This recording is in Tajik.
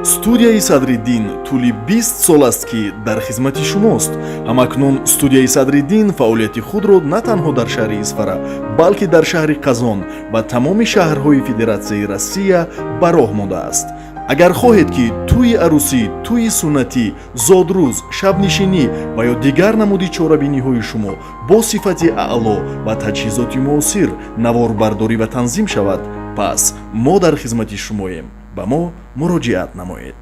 Студияи Садриддин тӯли 20 сол аст, ки дар хизмати шумост. Ҳамакнун студияи Садриддин фаъолияти худро на танҳо дар шаҳри Исфара, балки дар шаҳри Қазон ва тамоми шаҳрҳои Федератсияи Россия ба роҳ мондааст. Агар хоҳед, ки тӯи арӯсӣ, тӯи суннатӣ, зодрӯз, шабнишинӣ ва ё дигар намуди чорабиниҳои шумо бо сифати аъло ва таҷҳизоти муосир наворбардорӣ ва танзим шавад, пас мо дар хизмати шумоем. Ба мо муроҷиат намоед.